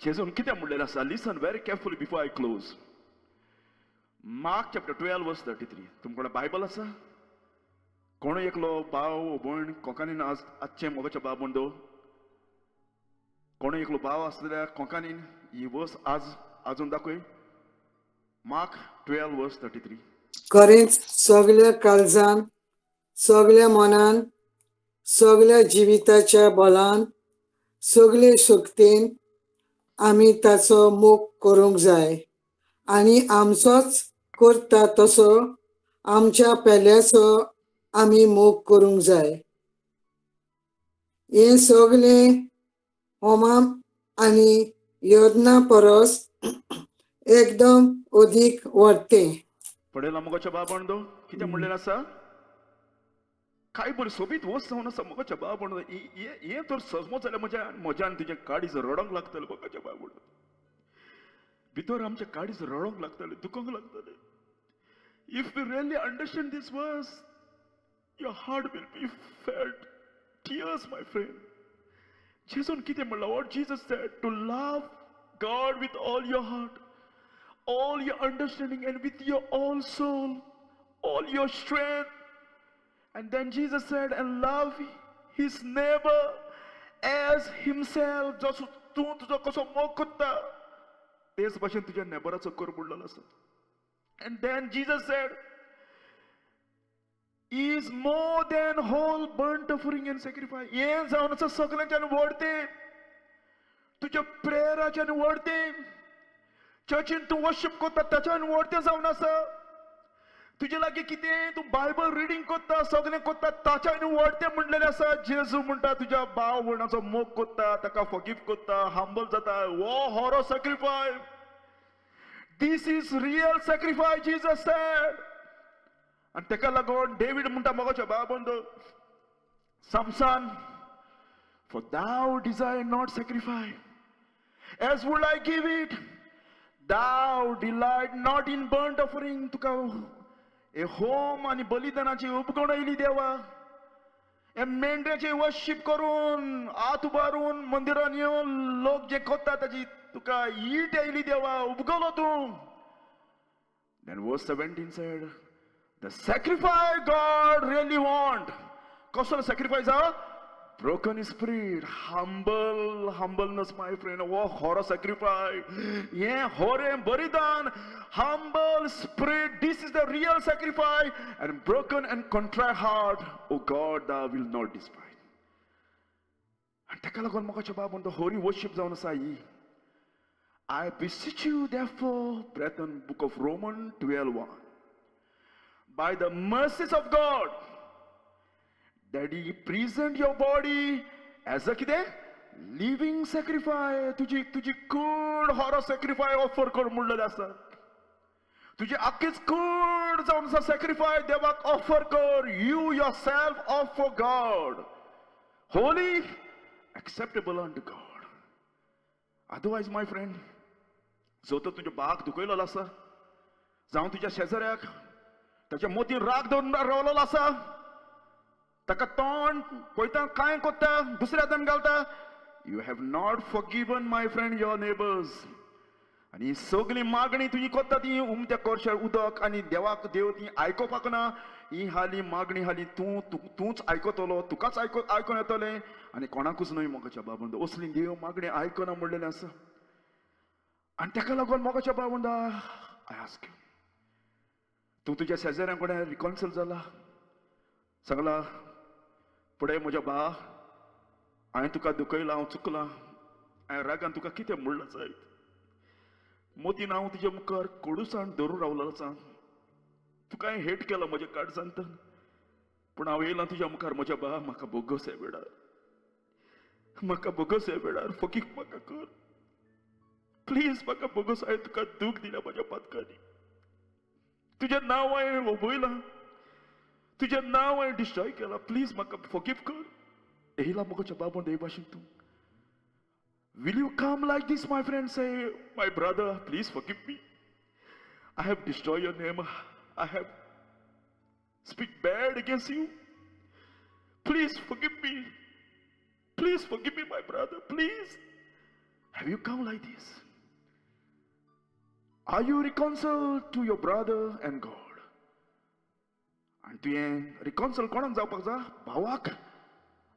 जेजून कितें म्हणलेलें आसा? Listen very carefully before I close. Mark chapter 12 verse 33. तुमकां बायबल आसा? कोण एकलो भाव भयण कोंकणीन आज आजचें मोगाच्या भाव बंधू, कोण एकलो भाव आसता जाल्यार कोंकणीन ही वर्स आज आजून दाखय. Mark 12 verse 33. खरेंच सगल्या काळजान, सगल्या मनान, सगल्या जिविताच्या बलान, सगळे शक्तीन आमी ताचो मोग करूंक जाय आनी आमचोच करता तसो आमच्या पेल्याचो आमी मोग करूंक जाय. हें सगळें होमाम आनी योजना परस एकदम अदीक वाडटें. पडयला मोगाच्या बाबांनो, कितें म्हणलेलें आसा? काय बरी सोबीत वस्त जावन आसा मोगाच्या बाबांनो. हें तर सजमो जाल्यार म्हज्या म्हज्या आनी तुज्या काळीज रडोंक लागतलें मोगाच्या बाबांनो. भितर आमच्या काळीज रडोंक लागतलें, दुखोंक लागतलें. If you really understand this verse, your heart will be felt tears, my friend. जेजून कितें म्हणलां? What Jesus said? To love God with all your heart, all your understanding, and with your all soul, all your strength. And then Jesus said, and love his neighbor as himself. जसो तूं तुजो कसो मोग करता तेच भाशेन तुज्या नेबराचो कर म्हणलेलो आसा. And then Jesus said, is more than whole burnt offering and sacrifice. हें जावन आसा सगळ्यांच्यान व्हडतें, तुज्या प्रेयराच्यान व्हडतें, चर्चीन तूं वर्शीप करता ताच्यान व्हडतें जावन आसा. तुजे लागीं कितें तूं बायबल रिडींग करता, सगळें करता ताच्यान व्हडतें म्हणलेलें आसा. जेजू म्हणटा तुज्या भाव भयणाचो मोग करता, ताका फॉरगीव करता, हंबल जाता, हो होरो sacrifice. This is real sacrifice, Jesus said. आनी ताका लागून डेवीड म्हणटा मोगाच्या भाव बंधू, Samson, for thou desire not sacrifice, as would I give it, thou delight not in burnt offering. तुका हे होम आनी बलिदानाची उपगण येयली देवा, हे मेंढ्याचे वर्शीप करून हात उबारून मंदिरान येवन लोक जे करता ताची तुका ईट येयली देवा, उपगलो तूं. Then verse 17 said, the sacrifice God really want. कसलो sacrifice हा? Broken spirit, humble, humbleness, my friend. हो खरो sacrifice. हें होरें बलिदान, humble spirit, this is the real sacrifice. And broken and contrite heart, O God, thou will not despise. आनी ताका लागून मोगाच्या बाब म्हणटा होरी वर्शीप जावन आसा ही. I beseech you therefore, brethren, book of Romans 12:1, by the mercies of God, that ye present your body as a कितें living sacrifice. तुजी तुजी कूड होरो sacrifice offer कर म्हणलेलें आसा. तुजी आख्खीच कूड जावन आसा sacrifice देवाक ऑफर कर. You yourself offer God, holy, acceptable unto God. Otherwise, my friend, जो तर तुज्या भावाक दुखयलेलो आसा, जावं तुज्या शेजाऱ्याक ताच्या मोतीन राग दवरून रावलेलो आसा, ताका तोंड पळयता कांय कोत्ता दुसऱ्या हातान घालता, you have not forgiven, my friend, your neighbours. आनी ही सगळी मागणी तुजी कोत्ता ती उमत्या कोरशार उदक आनी देवाक देव ती आयकोपाक ना. ही हाली मागणी हाली तूं तूंच आयकतलो, तुकाच आयकोन येतलें आनी कोणाकूच न्हय मोगाच्या बाबा. असली देव मागणी आयकना म्हणलेलें आसा. आनी ताका लागून मोगाच्या बाबा, I ask you, तूं तुज्या शेजाऱ्यां कडेन रिकॉन्सल जाला, सांगला फुडें म्हज्या बा हांवें तुका दुखयलां, हांव चुकलां, हांवें रागान तुका कितें म्हणलां जायत, मोतीन हांव तुज्या मुखार कोडूसाण धरून रावलो आसा, तुका हांवें हेट केला म्हज्या काळजांतल्यान, पूण हांव येयलां तुज्या मुखार म्हज्या बा, म्हाका बोगस ह्या वेळार, म्हाका बोगस ह्या वेळार, फकीक म्हाका कर प्लीज, म्हाका बोगस, हांवें तुका दूख दिल्या म्हज्या पातकांनी, तुजें नांव हांवें वबयलां, तुजें नांव हांवें डिस्ट्रॉय केलां, प्लीज म्हाका फकीफ कर. येयला म्हज्या बाबा देव भाशेन तूं. Will you come like this, my friend? Say, my brother, please forgive me. I have destroyed your name. I have speak bad against you. Please forgive me. Please forgive me, my brother. Please. Have you come like this? Are you reconciled to your brother and God? आनी तुवें रिकॉन्सल कोणाक जावपाक जाय? भावाक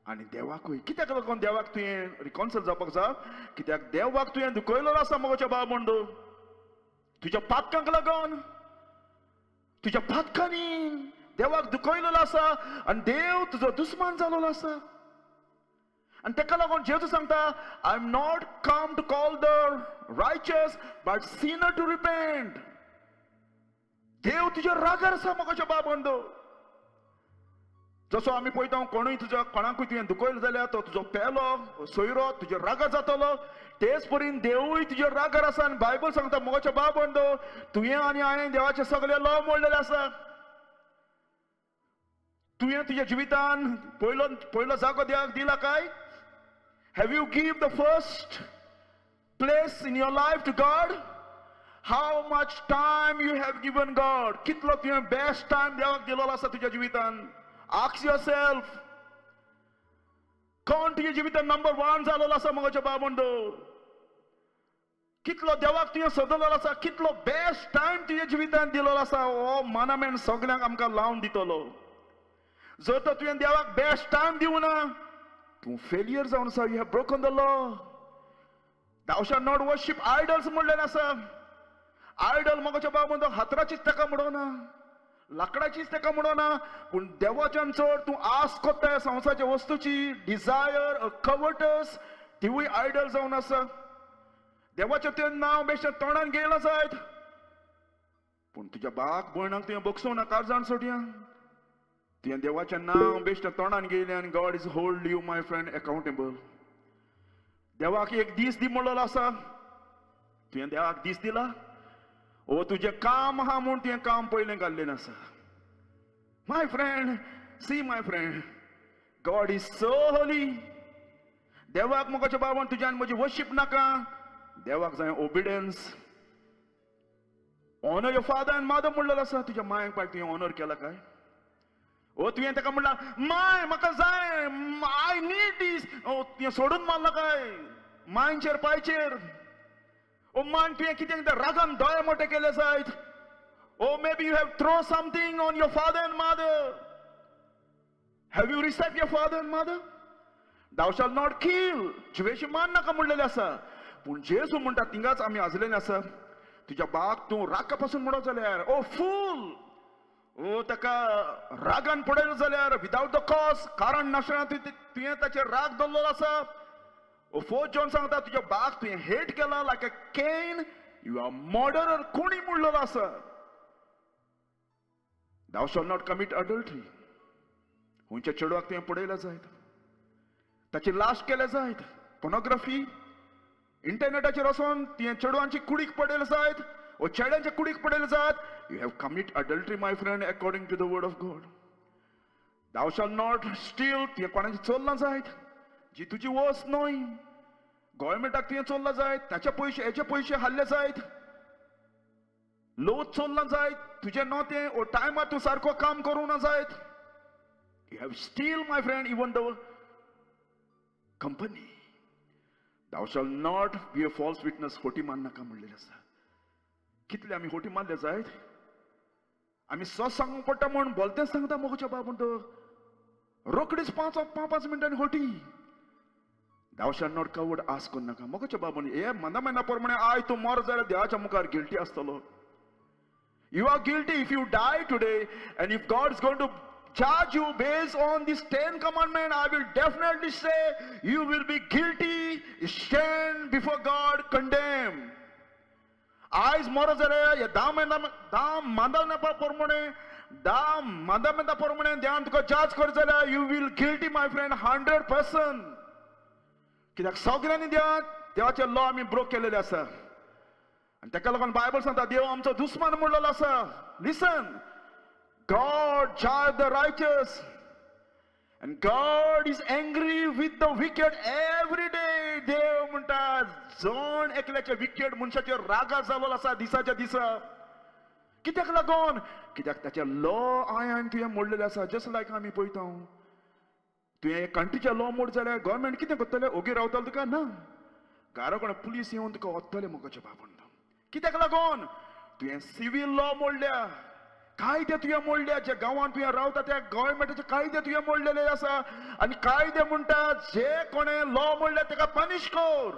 आनी देवाकूय. कित्याक लागून देवाक तुवें रिकॉन्सल जावपाक जाय? कित्याक देवाक तुवें दुखयलो आसा म्हज्या भाव म्हणदो, तुज्या पातकांक लागून, तुज्या पातकांनी देवाक दुखयलेलो आसा आनी देव तुजो दुस्मान जालोलो आसा. आनी ताका लागून जेजू सांगता, I am not come to call the righteous but sinner to repent. देव तुज्या रागार आसा म्हज्या भाव म्हणदो. जसो आमी पळयता कोणूय तुज्या कोणाकूय तुवें दुखयलो जाल्यार तो तुजो पेलो सोयरो तुज्या रागार जातलो, तेच परीन देवूय तुज्या रागार आसा. आनी बायबल सांगता म्हज्या भाव म्हणदो, तुवें आनी हांवें देवाचे सगळे लॉ मोडलेले आसा. तुवें तुज्या जिवितान पयलो पयलो जागो देवाक दिला काय? Have you give the first place in your life to God? How much time you have given God? कितलो तुवें बेस्ट टायम देवाक दिलोलो आसा तुज्या जिवितान? Ask yourself. कोण तुज्या जिवितान नंबर वन जालोलो आसा म्हज्या भाव म्हणदो? कितलो देवाक तुवें सदलोलो आसा, कितलो बेस्ट टायम तुज्या जिवितान दिलोलो आसा, हो मनामेन सगळ्यांक आमकां लावन दितलो. जर तर तुवें देवाक बेस्ट टायम दिवना, तूं फेलियर जावन आसा. You have broken the law. Thou shalt not worship idols म्हणलेलें आसा. आयडल म्हज्या भाव म्हणदो हातराचीच ताका म्हणोना, लाकडाचीच ताका म्हणोना, पूण देवाच्यान चड तूं आस कोत्ता संवसाराच्या वस्तूची, डिजायर, कवटस, तिवूय आयडल जावन आसा. देवाचें तें नांव बेश्टें तोंडान घेयलां जायत, पूण तुज्या बाक भयणाक तुवें बगसोवना ना काळजान सोडया. तुवें देवाचें नांव बेश्टें तोंडान घेयलें आनी God is hold you my friend accountable. देवाक एक दीस दी म्हणलेलो आसा, तुवें देवाक दीस दिला? ओ तुजें काम आहा म्हूण तुवें काम पयलें घाल्लें आसा. My friend, see my friend, God is so holy. देवाक म्हज्या बाबान तुज्यान म्हजी वर्शीप नाका, देवाक जाय obedience. Honour your father and mother म्हणलेलो आसा. तुज्या मायक पायक तुवें ऑनर केला काय? ओ तुवें ताका म्हणला माय म्हाका जाय, I need दीस, ओ तुवें सोडून मारला काय मायचेर पायचेर? ओ मान तुवें कितें रागान दोळे मोटे केले जायत? Oh maybe you have throw something on your father and mother. Have you respect your father and mother? Thou shalt not kill, जिवेशी मान नाका म्हणलेलें आसा. पूण जेजू म्हणटा थिंगाच आमी आजलेले आसा. तुज्या बाक तूं रागा पासून म्हणत जाल्यार, ओ फूल, ओ ताका रागान पडयलो जाल्यार विदावट the cause, कारण नासतना तुवें ताचेर राग दवरलो आसा. ओ फोर्थ जॉन सांगता तुज्या बाक तुवें हेट केला like a Cain, you are murderer, कोणी म्हणलेलो आसा. Thou shalt not commit adultery, खंयच्या चेडवाक तुवें पडयला जायत, ताची लास्ट केल्या जायत, पोर्नोग्राफी, इंटरनेटाचेर वचोन तुवें चेडवांची कुडीक पडयला जायत, ओ चेड्यांच्या कुडीक पडयला जायत. You have commit adultery my friend according to the word of God. Thou shalt not steal, तुवें कोणाची चोरलां जायत जी तुजी वस्त न्हय, गव्हर्मेंटाक तुवें चोरलां जायत, ताचे पयशे हेचे पयशे हाडले जायत, लोक चोरलां जायत, तुजें नोतें ओ टायमार तूं सारको काम करूं ना जायत. You have steal my friend even the company. Thou shalt not be a false witness, खोटी मारनाका म्हणलेलें आसा. कितले आमी खोटी मारले जायत? आमी सत सांगूंक पडटा म्हूण बोलतेंच सांगता म्हज्या बाब म्हणटा, रोकडीच पांच पांच मिनटांनी खोटी. Thou shalt not covet, आस करनाका. म्हज्या बाब म्हण हे मना प्रमाणे I तूं मर जाल्यार देवाच्या मुखार गिल्टी आसतलो. You are guilty if you die today and if God is going to judge you based on this 10 commandment, I will definitely say you will be guilty, stand before God, condemned. आयज मरो जाल्यार ह्या धा मांदां प्रमाणे, धा मांदां प्रमाणे देवान तुका जज कर जाल्यार you will guilty my friend 100%. कित्याक सगळ्यांनी देवान देवाचे लॉ आमी ब्रोक केलेले आसा. आनी ताका लागून बायबल सांगता देव आमचो दुस्मान म्हणलेलो आसा. Listen, God judge the righteous and God is angry with the wicked every day. देव म्हणटा जण एकल्याच्या विकेड मनशाचेर रागा जालो आसा दिसाच्या दिसा. कित्याक लागून? कित्याक ताचे लॉ हांवें आनी तुवें मोडलेले आसा. जस्ट लायक आमी पळयता, तुवें कंट्रीचे लॉ मोड जाल्यार गव्हर्मेंट कितें करतलें? ओगी रावतलो तुका? ना, घरा कोण पुलीस येवन तुका वतले मोगाचे बाबून. कित्याक लागून? तुवें सिवील लॉ मोडल्या, कायदे तुवें मोडल्या. जे गांवांत तुवें रावता त्या गव्हर्मेंटाचे कायदे तुवें मोडलेले आसा. आनी कायदे म्हणटा जे कोणें लॉ मोडल्या ताका पनिश कर.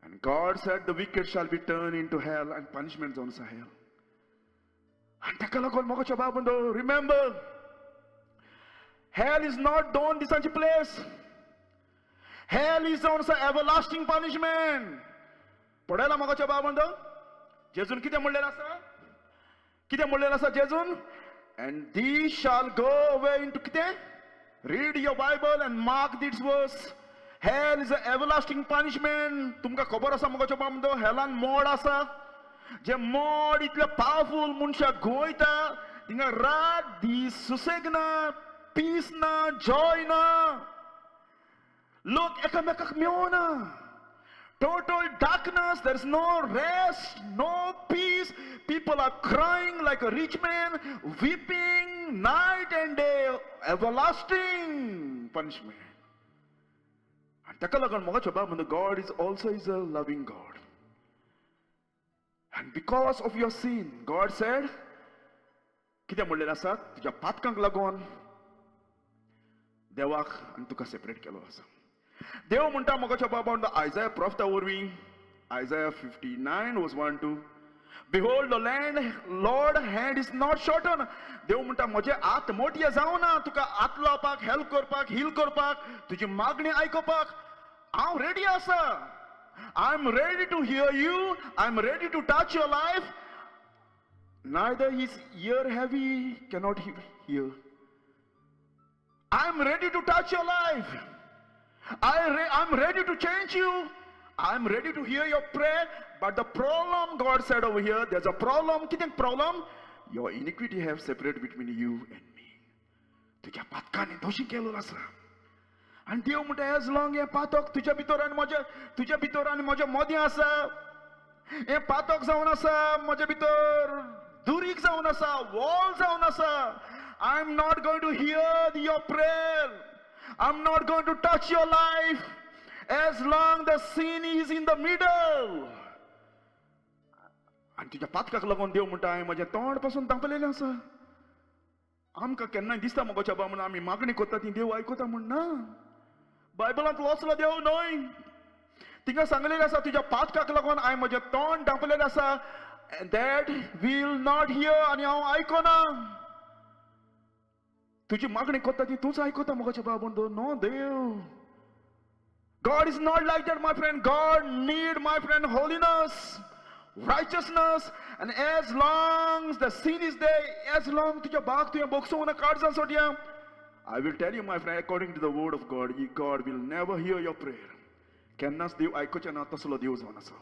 And God said the wicked shall be turn into hell, आनी पनिशमेंट जावन आसा हेल. आनी ताका लागून मोगाच्या बाबून, रिमेंबर, हेल is not 2 दिसांची प्लेस. हेल is जावन आसा एवरलास्टिंग पनिशमेंट. पळयला मोगाच्या बाबून, जेजून कितें म्हणलेलें आसा? कितें म्हणलेलें आसा जेजून? And these shall go away into कितें? Read your Bible and mark this verse. Hell is a everlasting punishment. तुमकां खबर आसा मोगाच्या बाबून, हेलान मोड आसा. जे मोड इतले पावरफूल मनशाक गोयता, थिंगा रात दीस सुसेग ना, पीस ना, जॉय ना, लोक एकामेकाक मेवना. Total darkness, there is no rest, no peace. People are crying like a rich man, weeping night and day, everlasting punishment. And ताका लागून मोगाच्या बाबून, God is also is a loving God. And because of your sin, God said, कितें म्हणलेलें आसा? तुज्या पातकांक लागून देवाक आनी तुका सेपरेट केलो आसा. देव म्हणटा मोगाच्या बाबा, आयजाया प्रोफता वरवीं, Isaiah 59:1-2, Behold the land Lord hand is not shorten. देव म्हणटा म्हजें हात मोठे जावना तुका हात लावपाक, हेल्प करपाक, हील करपाक, तुजी मागणी आयकुपाक हांव रेडी आसा. I am ready to hear you, I am ready to touch your life. Neither his ear heavy cannot hear. I am ready to touch your life. I'm ready to change you. I'm ready to hear your prayer. But the problem, God said over here, there's a problem. कितें problem? Your iniquity have separated between you and me. तुझ्या पातकांनी दोशी केलो आसा. आनी देव म्हणटा as long हें पातक तुज्या भितर आनी म्हज्या, तुज्या भितर आनी म्हज्या मदीं आसा, हें पातक जावन आसा म्हज्या भितर, दुरीग जावन आसा, वॉल जावन आसा, I am not going to hear your prayer. I'm not going to touch your life as long the sin is in the middle. आनी तुज्या पातकाक लागून देव म्हणटा हांवें म्हजें तोंड पासून धांपलेलें आसा. आमकां केन्नाय दिसता मोगाच्या बाबा म्हणून आमी मागणी करता ती देव आयकता म्हण ना. बायबलांत वचलो देव न्हय. तिंगा सांगलेलें आसा तुज्या पातकाक लागून हांवें म्हजें तोंड धांपलेलें आसा, that will not here, आनी हांव आयकना. तुजी मागणी करता ती तूंच आयकता मोगाच्या बाबा म्हणून नो देव. God is not like that, my friend. God need, my friend, holiness, righteousness. And as long as the sin is there, as long तुझ्या बाग तुझ्या बोगसोवन काड जाण सोडया, I will tell you, my friend, according to the word of God, God will never hear your prayer. केन्नाच देव आयकुचें ना तसलो देव जावन आसा.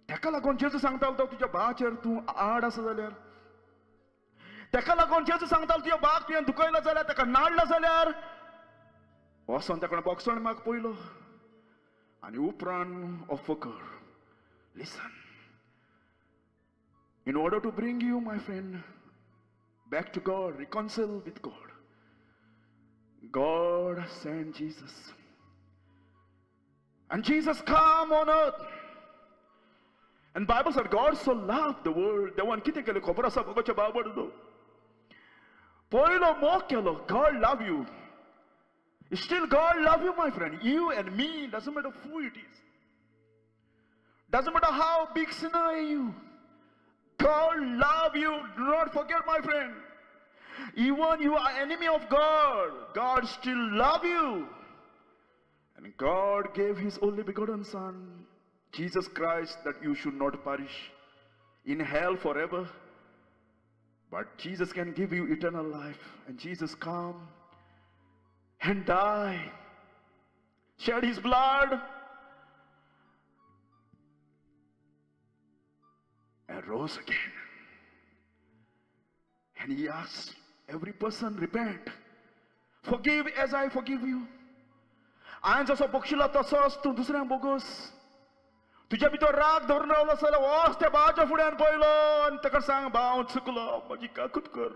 ताका लागून जेजू सांगतालो तो तुज्या बाचेर तूं आड आसा जाल्यार, ताका लागून जेजू सांगतालो तुज्या बाग तुवें दुखयलो जाल्यार, ताका नाडलो जाल्यार, वचोन ताका बोगसण माग पयलो आनी उपरांत ऑफर कर. Listen, in order to bring you, my friend, back to God, reconcile with God, God sent Jesus. And Jesus come on earth. And Bible said, God so loved the world. देवान कितें केलें खबर आसा मोगाच्या बाबा? पयलो मोग केलो. God love you. Still God love you, my friend. You and me, doesn't matter who it is. Doesn't matter how big sinner are you. God love you. Do not forget, my friend. Even you are enemy of God, God still love you. And God gave his only begotten Son, Jesus Christ, that you should not perish in hell forever. But Jesus can give you eternal life. And Jesus come and die, shed his blood, and rose again. And he asked every person, repent, forgive as I forgive you. हांवें जसो बक्षिलो तसोच तूं दुसऱ्यांक bogus. तुज्या भितर राग धरून रावलो जाल्यार वच त्या भावाच्या फुड्यान पयलो आनी ताका सांग, भाव चुकलो, म्हजी काकूत कर,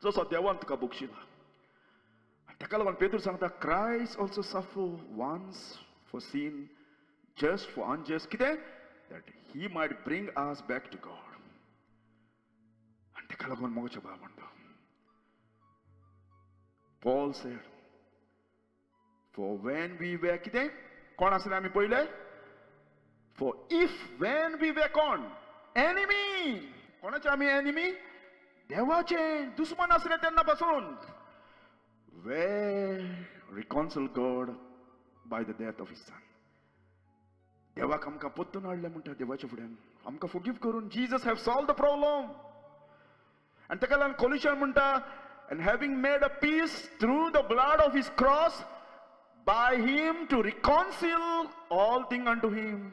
जसो देवान तुका बक्षिला. ताका लागून पेतूर सांगता, Christ also suffer once for sin, just for unjust, कितें, that he might bring us back to God. आनी ताका लागून मोगाच्या भाव म्हणटा, Paul said, for when we were कितें, कोण आसले आमी पयले, for if when we were कोण, एनिमी. कोणाचे आमी एनिमी? देवाचे दुस्मन आसले तेन्ना पासून, were reconciled God by the death of his son. देवाक आमकां परतून हाडलें म्हणटा देवाच्या फुड्यान, आमकां फोगीव करून. Jesus have solve the problem. आनी ताका लागून कोलिशन म्हणटा, and having made a peace through the blood of his cross, by him to reconcile all things unto him.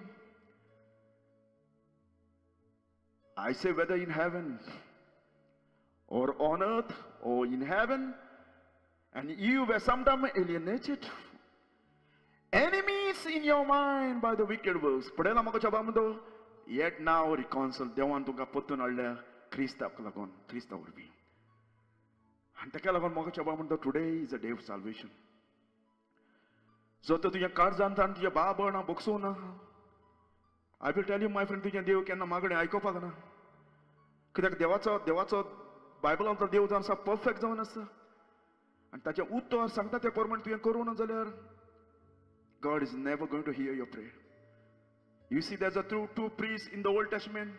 I say, whether in heaven or on earth or in heaven, and you were sometimes alienated, enemies in your mind by the wicked works. पळयला म्हाका बाबा, yet now reconciled. देवान तुमकां परतून हाडल्या क्रिस्ताक लागून, क्रिस्ता वरवीं. आनी ताका लागून म्हाका बाबा म्हणटा, today is a day of salvation. जो तर तुज्या काळजान आनी तुज्या बाबा ना बोगसूं ना, I will tell you my friend, तुजें देव केन्ना मागणें आयकुपाक ना. कित्याक देवाचो देवाचो बायबलांतलो देव जावन आसा, परफेक्ट जावन आसा, आनी ताचें उत्तर सांगता ते प्रमाणे तुवें करूं ना जाल्यार God is never going to hear your prayer. You see, there's a two priests in the Old Testament,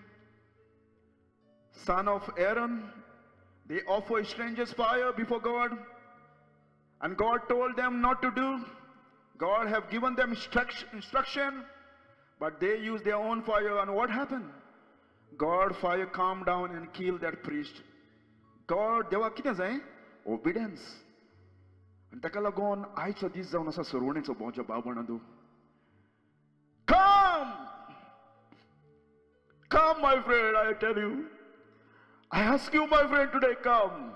son of Aaron. They offer strangers fire before God, and God told them not to do. God have given them instruction, but they used their own fire, and what happened? God fire calmed down and killed that priest. God, देवा कितें जाय? Obedience. आनी ताका लागून आयचो दीस जावन आसा सरवणेचो. म्हज्या बाबणांदू, Come! Come, my friend, I tell you. I ask you, my friend, today, come.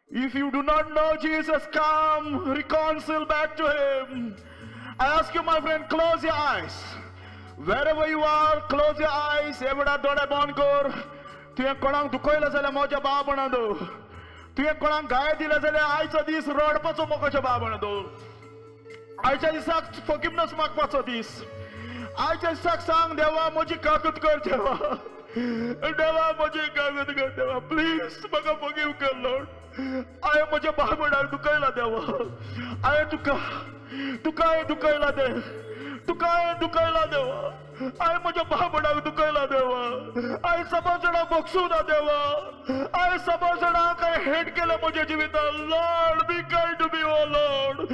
If you do not know Jesus, come, reconcile back to him. I ask you, my friend, close your eyes. Wherever you are, close your eyes. एवढा दोळे बंद कर. तुवें कोणाक दुखयलें जाल्यार म्हज्या बाबणांदू, तुवें कोणाक गाय दिले जाल्यार आयचो दीस रडपाचो मोगाच्या बाबणांदू. आयच्या दिसाक फॉरगिवनेस मागपाचो दीस. आयच्या दिसाक सांग, देवा म्हजी काकूत कर, देवा, देवा म्हजी काकूत कर, देवा प्लीज म्हाका फॉरगिव कर लॉर्ड. हांवें म्हज्या बाबणाक दुखयला देवा, हांवें तुका तुका हांवें दुखयला दे, तुका हांवें दुखयला देवा, हांवें म्हज्या बाबणाक दुखयला देवा, हांवें समाज जाणांक बक्षूं ना देवा, हांवें समाज जाणांक हेट केलें म्हज्या जिवितांत. Lord be kind to me, O Lord.